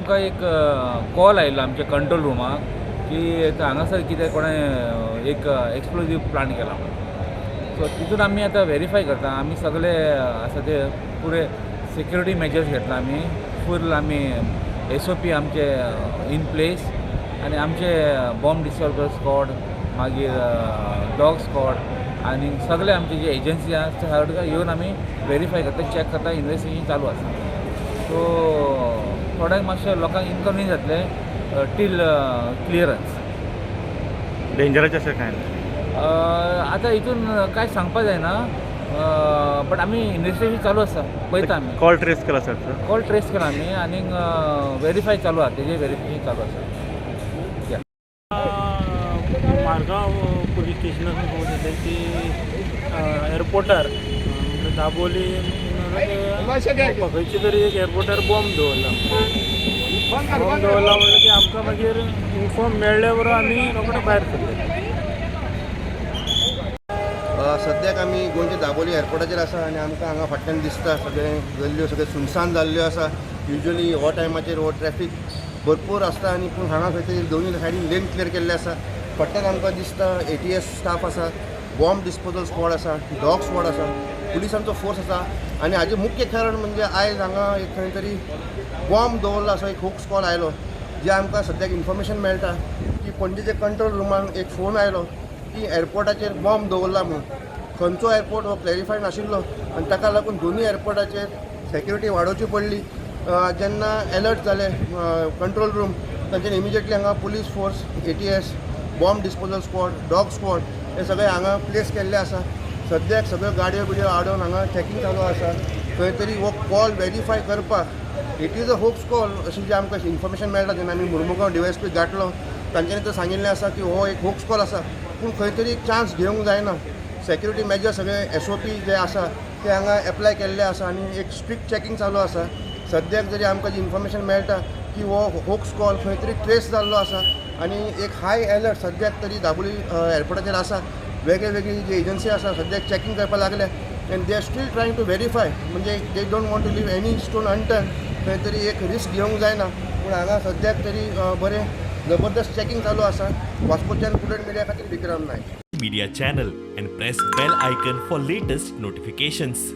आमकां एक कॉल आयिल्लो आमच्या कंट्रोल रुमाक की हांगासर कितें कोणें एक एक्सप्लोजीव प्लांट केला म्हणून. सो तितून आमी आतां वेरीफाय करता. आमी सगळे आसा ते पुरे सिक्युरिटी मेजर्स घेतला आमी, फूल आमी एसओपी आमचे इन प्लेस आनी आमचे बॉम्ब डिस्पोजल स्कॉड, मागीर डॉग स्कॉड आनी सगळे आमचे जे एजन्सी आसा ते सगळे येवन आमी वेरीफाय करता, चॅक करता. इन्वेस्टिगेशन चालू आसा. सो थोड्यांक मातशें लोकांक इनकन्विनियन्स जातलें टील क्लियरन्स. डेंजराचें अशें कांय ना? आतां हितून कांय सांगपा जायना, बट आमी इन्वेस्टिगेशन चालू आसा, पळयता आमी. कॉल ट्रेस केला सर? कॉल ट्रेस केला आमी आनीक वेरीफाय चालू आसा, तेजें वेरिफिकेशन चालू आसा. या. मारगांव पुलीस स्टेशनान फोन येतले की एअरपोर्टार दाबोली खंयचे तरी एक एअरपोर्टार बॉम्ब दवरला. बॉम्ब दवरला म्हणल्यार की आमकां मागीर इन्फॉर्म मेळ्ळे बरोबर आमी रोखडे भायर सरले. सद्याक आमी गोंयच्या दाबोली एअरपोर्टाचेर आसा आनी आमकां हांगा फाटल्यान दिसता, सगळें गल्ल्यो सगळ्यो सुनसान जाल्ल्यो आसा. युजली हो टायमाचेर हो ट्रॅफीक भरपूर आसता आनी पूण हांगा खंय तरी दोनूय सायडीन लेन क्लियर केल्ले आसा. फाटल्यान आमकां दिसता एटीएस स्टाफ आसा, बॉम्ब डिस्पोजल स्क्वॉड आसा, डॉग स्क्वॉड आसा, पुलिसांचो फोर्स आसा आनी हाजें मुख्य कारण म्हणजे आयज हांगा एक खंय तरी बॉम्ब दवरला असो एक होक्स कॉल आयलो, जे आमकां सद्याक इन्फॉर्मेशन मेळटा की पणजेच्या कंट्रोल रुमान एक फोन आयलो की एअरपोर्टाचेर बॉम्ब दवरला म्हणून. खंयचो एअरपोर्ट हो क्लॅरिफाय नाशिल्लो आनी ताका लागून दोनूय एअरपोर्टाचेर सेक्युरिटी वाडोवची पडली. जेन्ना एलर्ट जाले कंट्रोल रूम, तांच्यानी इमिजिएटली हांगा police force, ATS, bomb disposal squad, dog squad हे सगळे हांगा प्लेस केल्ले आसा. सद्याक सगळ्यो गाडयो बिडयो आडोवन हांगा चॅकींग चालू आसा. खंय तरी हो कॉल वेरीफाय करपाक, it is a hoax call अशी जी आमकां इन्फॉर्मेशन मेळटा, जेन्ना आमी मुर्मुगांव डीवायएसपी गाठलो, तांच्यांनी तर सांगिल्लें आसा की हो एक होक्स कॉल आसा, पूण खंय तरी एक चान्स घेवंक जायना. सेक्युरिटी मेजर सगळे एसओपी जे आसा ते हांगा एप्लाय केल्ले आसा आनी एक स्ट्रिक्ट चॅकींग चालू आसा. सद्याक जरी आमकां जी इन्फॉर्मेशन मेळटा की हो होक्स कॉल खंय तरी ट्रेस जाल्लो आसा आनी एक हाय एलर्ट सद्याक तरी दाबोली एअरपोर्टाचेर आसा. वेगळे वेगळी जी एजन्सी आसा, सद्याक चॅकींग करपाक लागल्या and they are still trying to verify, म्हणजे they don't want to leave any stone unturned. खंय तरी एक रिस्क घेवंक जायना, पूण हांगा सद्याक तरी बरें जबरदस्त चॅकींग चालू आसा. वास्कोच्यान प्रुडंट मिडिया खातीर विक्रम Naik. Media channel and press bell icon for latest notifications.